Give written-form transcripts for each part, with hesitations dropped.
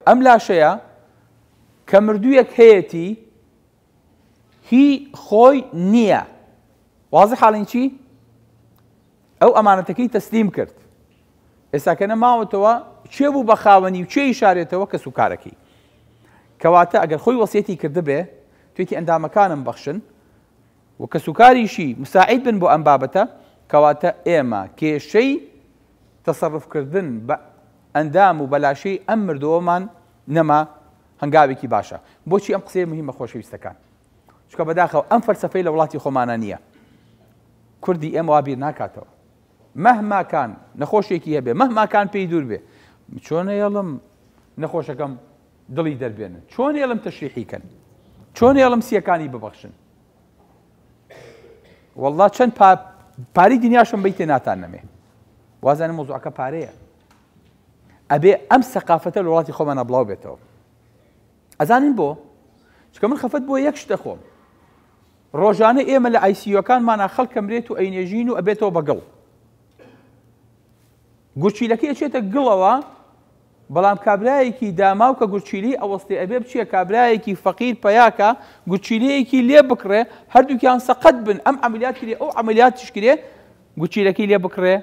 ئەم لاشەیە کە مردوویەک هەیەتی هی خۆی نییە. وازح ئەڵێن چی؟ ئەو ئەمانەتەکەی تەسلیم کرد. ئێستا کە نەماوەتەوە کێ بوو بە خاوەنی و کێ ئیشارێتەوە کەس و کارەکەی. کەواتە ئەگەر خۆی وەسیەتی کردبێ توێتی ئەندامەکانم بەخشن و کەسوکاریشی مساعید بن بۆ ئەم بابەتە، کەواتە ئێمە کێشەی تەسەروفکردن بە ئەندام و بە لاشەی ئەم مردووەمان نەما، هەنگاوێکی باشە. بۆچی ئەم قسەیە مهمە خۆشەویستەکان؟ چونکە بەداخەوە ئەم فەلسەفەی لە وڵاتی خۆمانا نییە. کوردی ئێمە وا بیر ناکاتەوە. مەهما کان نەخۆشێکی هەبێ، مەهما کان پێی دوور بێ، چۆن ئەیەڵم نەخۆشەکەم دڵی دەربێنن؟ چۆن ئێڵم تەشریحی کەن؟ چۆن ئێڵم سیەکانی ببەخشن؟ والله چەند پاری دنیاشم بیتێ ناتان نەمێ. وازانم مۆزوعەکە پارەیە. ئەبێ ئەم سەقافەتە لە وڵاتی خۆمانە بڵاو بێتەوە. ئەزانین بۆ؟ چونکە من خەفەت بۆ یەک شتە خۆم. ڕۆژانە ئێمە لە ICU ەکانمانا خەڵک ئەمرێت و ئەینێژین و ئەبێتەوە بە گڵ. گورچیلەکەی ئەچێتە گڵەوە، بەڵام کابرایەکی داماو کە گورچیلەی ئەوەستێ ئەبێ بچێ کابرایەکی فەقیر پەیاکا گورچیلەیەکی لێ بکڕێ، هەردووکیان سەقەت بن، ئەم عەمەلیات کرێ ئەو عەمەلیاتیش کرێ، گورچیلەکەی لێ بکڕێ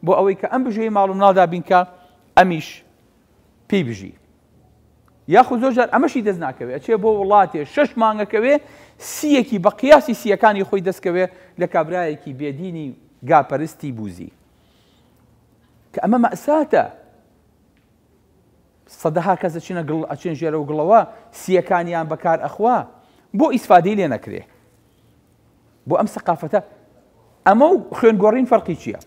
بۆ ئەوەی کە ئەم بژێوی ماڵ و مناڵ دابین کا ئەمیش پێی بژی. یاخود زۆر جار ئەمەشی دەست ناکەوێ ئەچێ بۆ وڵاتێ شەش مانگەکەوێ سیەکی بە قیاسی سیەکانی خۆی دەستکەوێ لە کابرایەکی بێدینی گاپەرستی بوزی. کە ئەمە مەئساتە. سەدەها کەس ئەچنە گڵ ئەچن ژێرەو گڵەوە سیەکانیان بەکار ئەخوا بۆ ئیسفادەی لێ نەکرێ بۆ ئەم سەقافەتە ئەمە و خوێن گۆڕین فەرقی چییە؟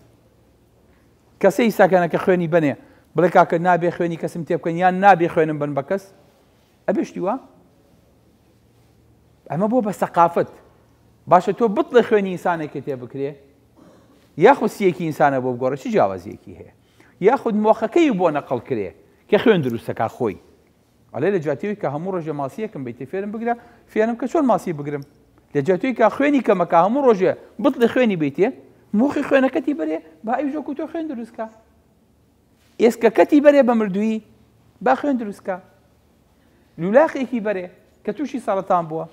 کەسە ئیساکانە کە خوێنی بنێ بڵێ کاکە نابێ خوێنی کەسم تێ بکەن یان نابێ خوێنم بن بە کەس ئەبێ شتی وا ئەمە بۆ بە سەقافەت باشە تۆ بتڵێ خوێنی ئینسانێکی تێ بکرێ یاخود سیەکی ئینسانە بۆ بگۆڕێ چ جیاوازیەکی هەیە یاخود مۆخەکەی بۆ نەقڵ کرێ کە خوێن دروستەکە خۆی ئەڵێ لە جیاتیەوەی کە هەموو ڕۆژێ ماسیەکم بیتێ فێرم بگرە فێرم کە چۆن ماسی بگرم لە جیاتیەوەی کە خوێنی کەمەکە هەموو ڕۆژێ بتڵی خوێنی بیتێ مۆخی خوێنەکەتی بەرێ با ئەویش وەکو تۆ خوێن دروستکە ئێسکەکەتی بەرێ بە مردووی با خوێن دروستکە لولاخێکی بەرێ کە تووشی سەرەتان بووە.